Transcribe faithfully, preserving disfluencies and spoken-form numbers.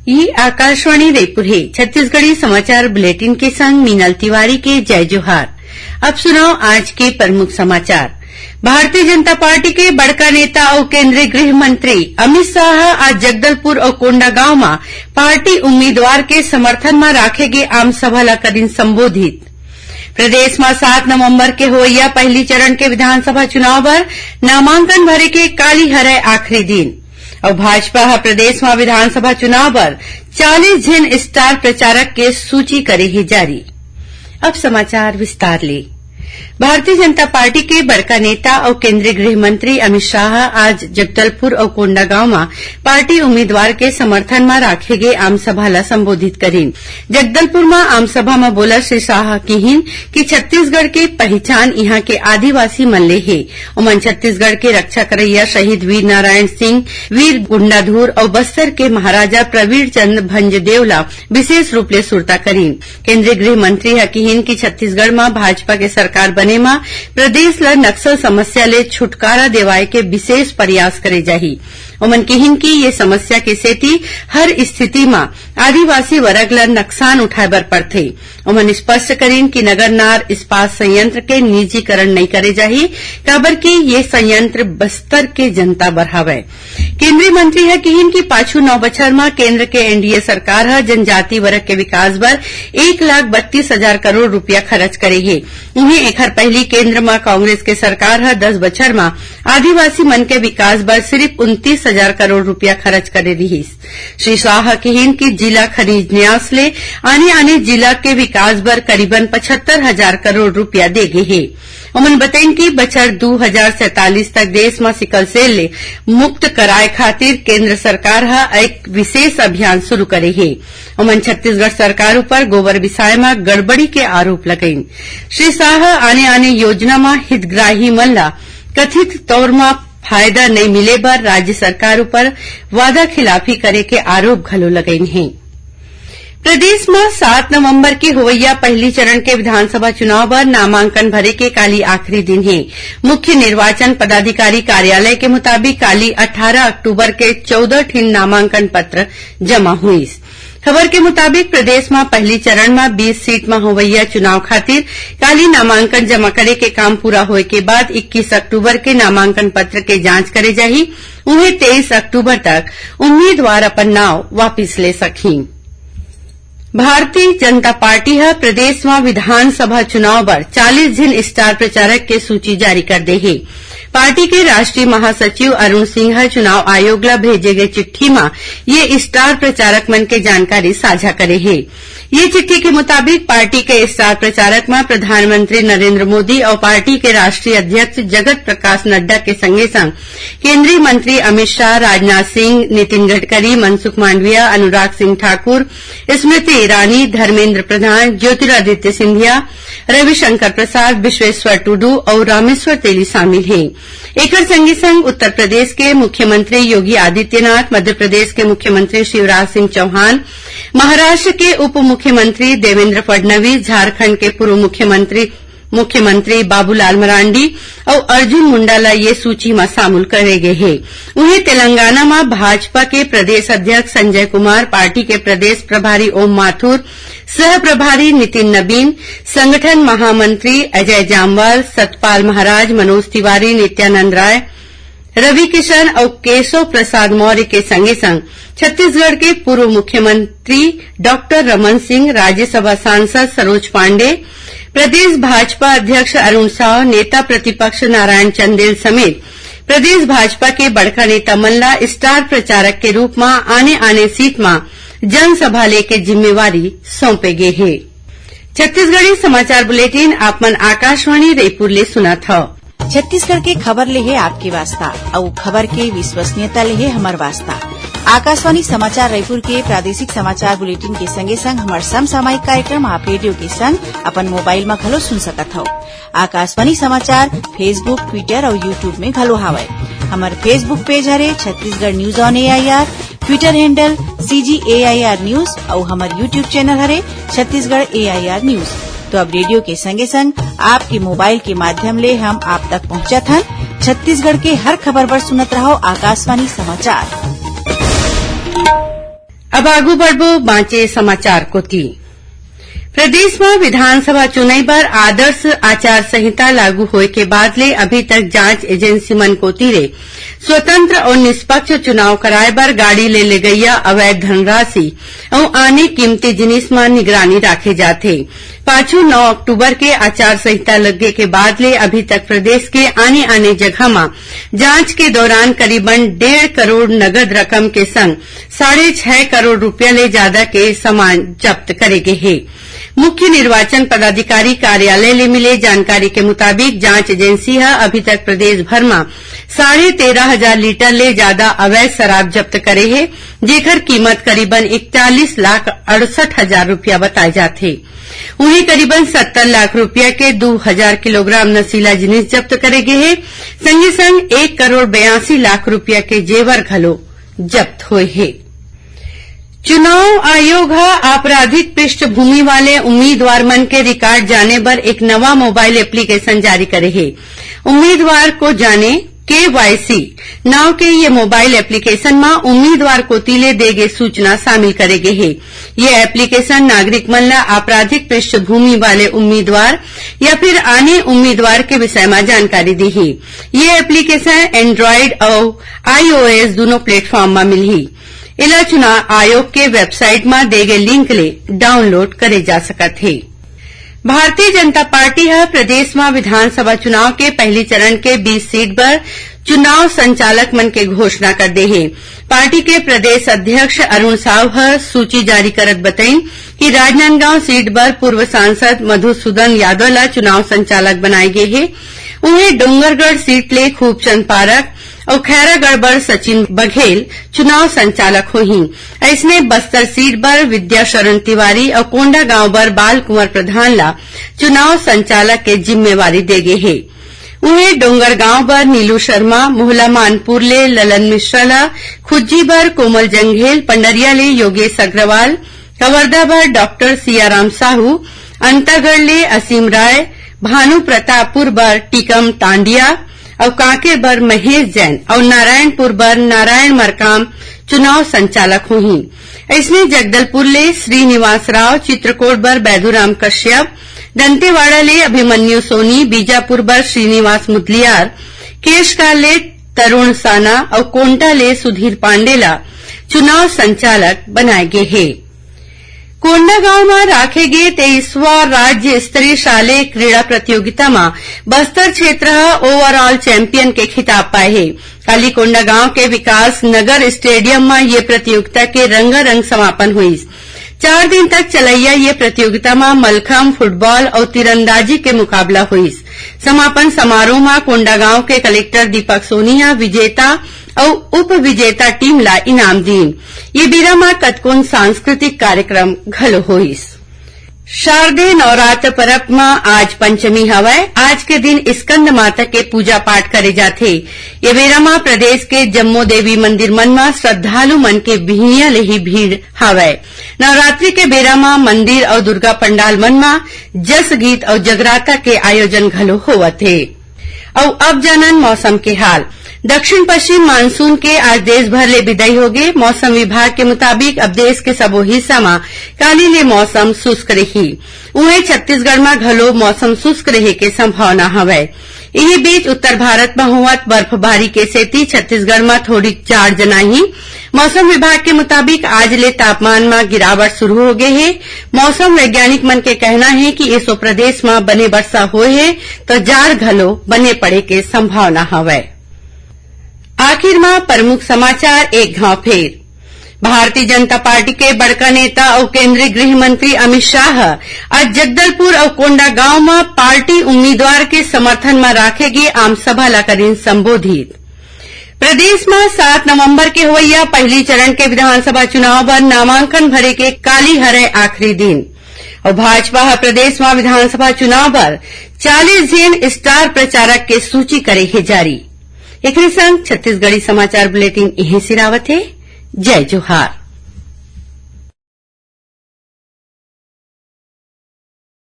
ये आकाशवाणी रायपुर हे। छत्तीसगढ़ी समाचार बुलेटिन के संग मीनल तिवारी के जय जोहार। अब सुनव आज के प्रमुख समाचार। भारतीय जनता पार्टी के बड़का नेता अउ केंद्रीय गृह मंत्री अमित शाह आज जगदलपुर अउ कोंडागांव म पार्टी उम्मीदवार के समर्थन म राखे गे आम सभा ल करिन संबोधित। प्रदेश म सात नवंबर के होवइया पहली चरण के विधानसभा चुनाव बर नामांकन भरे के काली हरय आखिरी दिन। अउ भाजपा ह प्रदेश म विधानसभा चुनाव बर चालीस झिन स्टार प्रचारक के सूची करे हे जारी। अब समाचार विस्तार ले। भारतीय जनता पार्टी के बड़का नेता अउ केंद्रीय गृह मंत्री अमित शाह आज जगदलपुर अउ कोंडागांव म पार्टी उम्मीदवार के समर्थन म राखे गे आम सभा ल संबोधित करिन। जगदलपुर म आम सभा म बोलत श्री शाह किहिन कि छत्तीसगढ़ के पहिचान इहां के आदिवासी मन ले हे। ओमन छत्तीसगढ़ के रक्षा करइया शहीद वीर नारायण सिंह, वीर गुंडाधुर अउ बस्तर के महाराजा प्रवीर चंद भंजदेव ला विशेष रूप ले सुरता करिन। केंद्रीय गृह मंत्री ह किहिन कि छत्तीसगढ़ म भाजपा के सरकार बने म प्रदेश ल नक्सल समस्या ले छुटकारा देवाय के विशेष प्रयास करे जाही। ओमन किहिन कि ये समस्या के सेती हर स्थिति म आदिवासी वर्ग ल नकसान उठाय बर पड़थे। ओमन स्पष्ट करिन कि नगरनार इस्पात संयंत्र के निजीकरण नइ करे जाही, काबर कि ये संयंत्र बस्तर के जनता बर हवय। केंद्रीय मंत्री ह किहिन कि पाछू नौ बछर म केंद्र के एनडीए सरकार ह जनजाति वर्ग के विकास बर एक लाख बत्तीस हजार करोड़ रुपया खर्च करे हे। उहें, एखर पहिली केंद्र म कांग्रेस के सरकार ह दस बछर म आदिवासी मन के विकास बर सिरिफ उनतीस हजार करोड़ रुपया खर्च करे रिहिस। श्री शाह किहिन कि जिला खनिज न्यास ले आने-आने जिला के विकास बर करीबन पचहत्तर हजार करोड़ रुपया दे गे हे। ओमन बतइन कि बछर दू हजार सैंतालीस तक देश म सिकल सेल ले मुक्त कराय खातिर केंद्र सरकार ह एक विशेष अभियान शुरू करे हे। ओमन छत्तीसगढ़ सरकार ऊपर गोबर बिसाय म गड़बड़ी के आरोप लगाइन। श्री शाह आने-आने योजना म हितग्राही मन ला कथित तौर म फायदा नइ मिले बर राज्य सरकार ऊपर वादा खिलाफी करे के आरोप घलो लगाइन हे। प्रदेश म सात नवंबर के होवइया पहली चरण के विधानसभा चुनाव बर नामांकन भरे के काली आखिरी दिन हे। मुख्य निर्वाचन पदाधिकारी कार्यालय के मुताबिक काली अठारह अक्टूबर के चौदह ठिन नामांकन पत्र जमा हुईस। खबर के मुताबिक, प्रदेश म पहली चरण म बीस सीट म होवइया चुनाव खातिर काली नामांकन जमा करे के काम पूरा होय के बाद इक्कीस अक्टूबर के नामांकन पत्र के जांच करे जाही। उहें, तेईस अक्टूबर तक उम्मीदवार अपन नाव वापिस ले सकही। भारतीय जनता पार्टी ह प्रदेश म विधानसभा चुनाव बर चालीस झिन स्टार प्रचारक के सूची जारी कर दे हे। पार्टी के राष्ट्रीय महासचिव अरुण सिंह ह चुनाव आयोग ल भेजे गे चिट्ठी म ये स्टार प्रचारक मन के जानकारी साझा करे हे। ये चिट्ठी के मुताबिक, पार्टी के स्टार प्रचारक म प्रधानमंत्री नरेंद्र मोदी अउ पार्टी के राष्ट्रीय अध्यक्ष जगत प्रकाश नड्डा के संगे संग केंद्रीय मंत्री अमित शाह, राजनाथ सिंह, नितिन गडकरी, मनसुख मांडविया, अनुराग सिंह ठाकुर, स्मृति ईरानी, धर्मेंद्र प्रधान, ज्योतिरादित्य सिंधिया, रविशंकर प्रसाद, विश्वेश्वर टुडू अउ रामेश्वर तेली शामिल हे। एकर संगे संग उत्तर प्रदेश के मुख्यमंत्री योगी आदित्यनाथ, मध्य प्रदेश के मुख्यमंत्री शिवराज सिंह चौहान, महाराष्ट्र के उप मुख्यमंत्री देवेंद्र फडणवीस, झारखंड के पूर्व मुख्यमंत्री, मुख्यमंत्री बाबूलाल मरांडी अउ अर्जुन मुंडा ल ये सूची म शामिल करे गे हे। उहें, तेलंगाना म भाजपा के प्रदेश अध्यक्ष संजय कुमार, पार्टी के प्रदेश प्रभारी ओम माथुर, सह प्रभारी नितिन नबीन, संगठन महामंत्री अजय जामवाल, सतपाल महाराज, मनोज तिवारी, नित्यानंद राय, रवि किशन अउ केशव प्रसाद मौर्य के संगे संग छत्तीसगढ़ के पूर्व मुख्यमंत्री डॉक्टर रमन सिंह, राज्यसभा सांसद सरोज पांडे, प्रदेश भाजपा अध्यक्ष अरुण साव, नेता प्रतिपक्ष नारायण चंदेल समेत प्रदेश भाजपा के बड़का नेता मन ला स्टार प्रचारक के रूप म आने-आने सीट म जनसभा लेके जिम्मेवारी सौंपे गे हे। छत्तीसगढ़ी समाचार बुलेटिन आप मन आकाशवाणी रायपुर ले सुनत हव। छत्तीसगढ़ के खबर ले हे आपके वास्ता, अउ खबर के विश्वसनीयता ले हे हमर वास्ता। आकाशवाणी समाचार रायपुर के प्रादेशिक समाचार बुलेटिन के संगे संग हमर समसामयिक कार्यक्रम आप रेडियो के संग अपन मोबाइल म घलो सुन सकत हव। आकाशवाणी समाचार Facebook, Twitter अउ YouTube में घलो हावय। हमर Facebook पेज हरे Chhattisgarh news on AIR, Twitter handle CG AIR news अउ हमर YouTube चैनल हरे छत्तीसगढ़ एआईआर न्यूज। तो अब रेडियो के संगे संग आपके मोबाइल के माध्यम ले हम आप तक पहुंचत हन। छत्तीसगढ़ के हर खबर बर सुनत रहव आकाशवाणी समाचार। अब आगू बढ़बो बांचे समाचार कोति। प्रदेश म विधानसभा चुनई बर आदर्श आचार संहिता लागू होए के बाद ले अभी तक जांच एजेंसी मन कोति ले स्वतंत्र अउ निष्पक्ष चुनाव कराए बर गाड़ी ले लेगइया अवैध धनराशि अउ आने कीमती जिनिस म निगरानी राखे जाथे। पाछू नौ अक्टूबर के आचार संहिता लगे के बाद ले अभी तक प्रदेश के आने-आने जगह म जांच के दौरान करीबन डेढ़ करोड़ नगद रकम के संग साढ़े छह करोड़ रुपया ले जादा के सामान जब्त करे गे हे। मुख्य निर्वाचन पदाधिकारी कार्यालय ले मिले जानकारी के मुताबिक, जांच एजेंसी ह अभी तक प्रदेश भर म साढ़े तेरह हजार लीटर ले जादा अवैध शराब जब्त करे हे, जेकर कीमत करीबन इकतालीस लाख अड़सठ हजार रुपया बताए जाथे। उहें, करीबन सत्तर लाख रुपया के दू हजार किलोग्राम नशीला जिनिस जब्त करे गे हे। संगे संग एक करोड़ बयासी लाख रुपया के जेवर घलो जब्त होए हे। चुनाव आयोग ह आपराधिक पृष्ठभूमि वाले उम्मीदवार मन के रिकॉर्ड जाने बर एक नवा मोबाइल एप्लीकेशन जारी करे हे। उम्मीदवार को जाने केवाईसी नाव के ये मोबाइल एप्लीकेशन म उम्मीदवार कोति ले दे गे सूचना शामिल करे गे हे। ये एप्लीकेशन नागरिक मन ल आपराधिक पृष्ठभूमि वाले उम्मीदवार या फिर आने उम्मीदवार के विषय म जानकारी दीही। ये एप्लीकेशन Android अउ iOS दूनों प्लेटफॉर्म म मिलही। एला चुनाव आयोग के वेबसाइट म दे गे लिंक ले डाउनलोड करे जा सकत हे। भारतीय जनता पार्टी ह प्रदेश म विधानसभा चुनाव के पहली चरण के बीस सीट बर चुनाव संचालक मन के घोषणा कर दे हे। पार्टी के प्रदेश अध्यक्ष अरुण साव ह सूची जारी करत बतइन कि राजनांदगांव सीट बर पूर्व सांसद मधुसूदन यादव ला चुनाव संचालक बनाए गे हे। उहें, डोंगरगढ़ सीट ले खूबचंद पारख अउ खैरागढ़ बर सचिन बघेल चुनाव संचालक होही। अइसने बस्तर सीट बर विद्याशरण तिवारी अउ कोंडागांव बर बाल कुंवर प्रधान ला चुनाव संचालक के जिम्मेवारी दे गे हे। उहें, डोंगरगांव बर नीलू शर्मा, मोहला मानपुर ले ललन मिश्रा ला, खुज्जी बर कोमल जंघेल, पंडरिया ले योगेश अग्रवाल, कवर्धा बर डॉक्टर सियाराम साहू, अंतागढ़ ले असीम राय, भानु प्रतापपुर बर टीकम तांडिया अउ कांकेर बर महेश जैन अउ नारायणपुर बर नारायण मरकाम चुनाव संचालक होही। अइसने जगदलपुर ले श्रीनिवास राव, चित्रकोट बर बैदूराम कश्यप, दंतेवाड़ा ले अभिमन्यु सोनी, बीजापुर बर श्रीनिवास मुदलियार, केशकाल ले तरुण साना अउ कोंटा ले सुधीर पांडे ला चुनाव संचालक बनाए गे हे। कोंडागांव म राखे गे तेईसवां राज्य स्तरीय शालेय क्रीड़ा प्रतियोगिता म बस्तर क्षेत्र ह ओवरऑल चैंपियन के खिताब पाए हे। काली कोंडागांव के विकास नगर स्टेडियम म ये प्रतियोगिता के रंगारंग समापन होइस। चार दिन तक चलइया ये प्रतियोगिता म मलखम, फुटबॉल अउ तीरंदाजी के मुकाबला होइस। समापन समारोह म कोंडागांव के कलेक्टर दीपक सोनी ह विजेता अउ उप विजेता टीम ला इनाम दीन। ये बेरा म कतकोन सांस्कृतिक कार्यक्रम घलो होइस। शारदीय नवरात्र परब म आज पंचमी हवय। आज के दिन स्कंद माता के पूजा पाठ करे जाथे। ये बेरा म प्रदेश के जम्मो देवी मंदिर मन म श्रद्धालु मन के बिहनिया ले ही भीड़ हवय। नवरात्रि के बेरा म मंदिर अउ दुर्गा पंडाल मन म जस गीत अउ जगराता के आयोजन घलो होवत हे। अउ अब जानन मौसम के हाल। दक्षिण पश्चिम मानसून के आज देश भर ले विदाई होगे। मौसम विभाग के मुताबिक अब देश के सबो हिस्सा म काली ले मौसम शुष्क रही। उहें, छत्तीसगढ़ म घलो मौसम शुष्क रहे के संभावना हवय। इही बीच, उत्तर भारत म होवत बर्फबारी के सेती छत्तीसगढ़ म थोड़ी जाड़ जनाही। मौसम विभाग के मुताबिक, आज ले तापमान म गिरावट शुरू हो गे हे। मौसम वैज्ञानिक मन के कहना हे कि एसो प्रदेश म बने वर्षा होए हे, त जाड़ घलो बने पड़े के संभावना हवय। आखिर म प्रमुख समाचार एक घांव फेर। भारतीय जनता पार्टी के बड़का नेता अउ केंद्रीय गृह मंत्री अमित शाह ह आज जगदलपुर अउ कोंडागांव म पार्टी उम्मीदवार के समर्थन म राखे गे आम सभा ला करिन संबोधित। प्रदेश म सात नवंबर के होवइया पहली चरण के विधानसभा चुनाव बर नामांकन भरे के काली हरय आखिरी दिन। अउ भाजपा ह प्रदेश म विधानसभा चुनाव बर चालीस झिन स्टार प्रचारक के सूची करे हे जारी। एकरे संग छत्तीसगढ़ी समाचार बुलेटिन इहें सिरावत हे। जय जोहार।